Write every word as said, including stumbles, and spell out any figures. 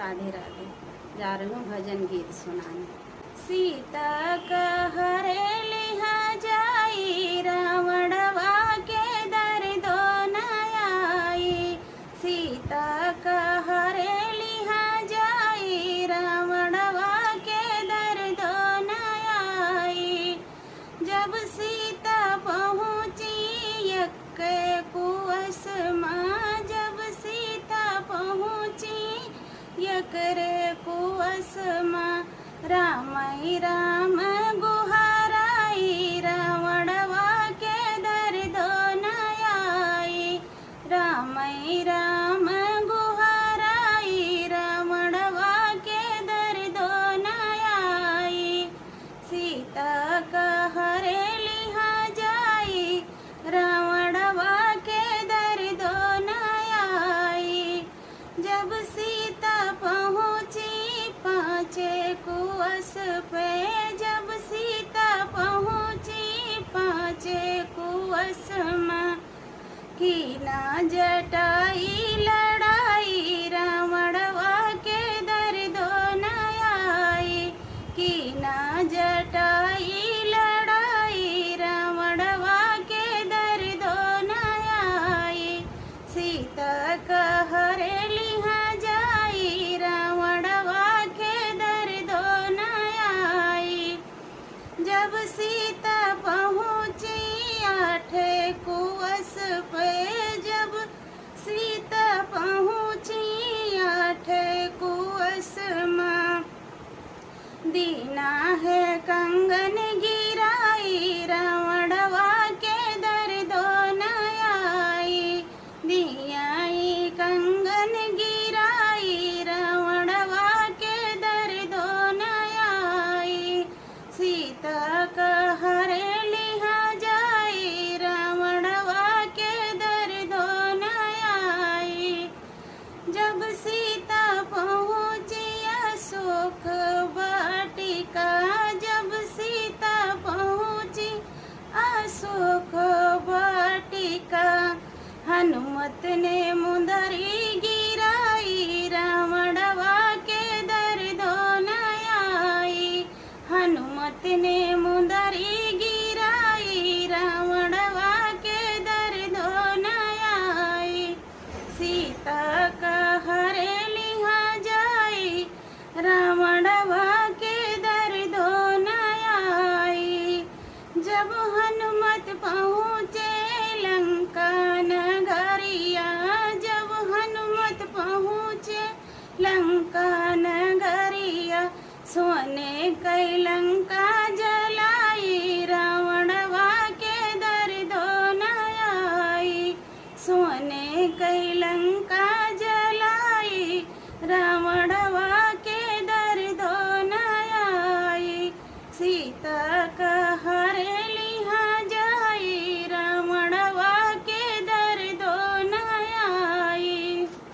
राधे राधे। जा रही हूँ भजन गीत सुनाने। सीता का हरे लिहा जाई, रावणवा के दर्दो न आई। सीता का हरे लिहा जाई, रावणवा के दर्दो न आई। जब सीता पहुँची यक्के कुअस मा, जब सीता पहुँची यकरे कुअस मा, रामई राम गुहाराई, रावणवा के दर्दो न आई। रामई राम गुहाराई, रावणवा के दर्दो न आई। सीता का हरे लिहा जाई, रावणवा के दर्दो न आई। जब सीता पहुँची पाँचे कुअस पे, जब सीता पहुँची पाँचे कुअस मा, कीना जटाई लड़ाई, रावणवा के दर्दो न आई। कीना जटाई लड़ाई, रावणवा के दर्दो न आई। सीता का हरे लिहा जाई, रावणवा के दर्दो न आई। जब सीता पहुँची आठे कुअस पे, जब सीता पहुँची आठे कुअस मा, दीना है कंगन गिराई, रावणवा के दर्दो न आई। दियाई कंगन गिराई, रावणवा के दर्दो न आई। सीता का हरे लिहा जाई, रावणवा के दर्दो न आई। जब सीता पहुँची अशोक वाटिका, जब सीता पहुँची अशोक वाटिका, हनुमत ने मुंदरी गिराई, रावणवा के दर्दो न आई। हनुमत ने मुंदरी गिराई, रावणवा के दर्दो न आई। सीता का हरे लिहा जाई, रावणवा के दर्दो न आई। जब हनुमत पहुँचे लंका नगरिया, जब हनुमत पहुँचे लंका नगरिया, सोने कई लंका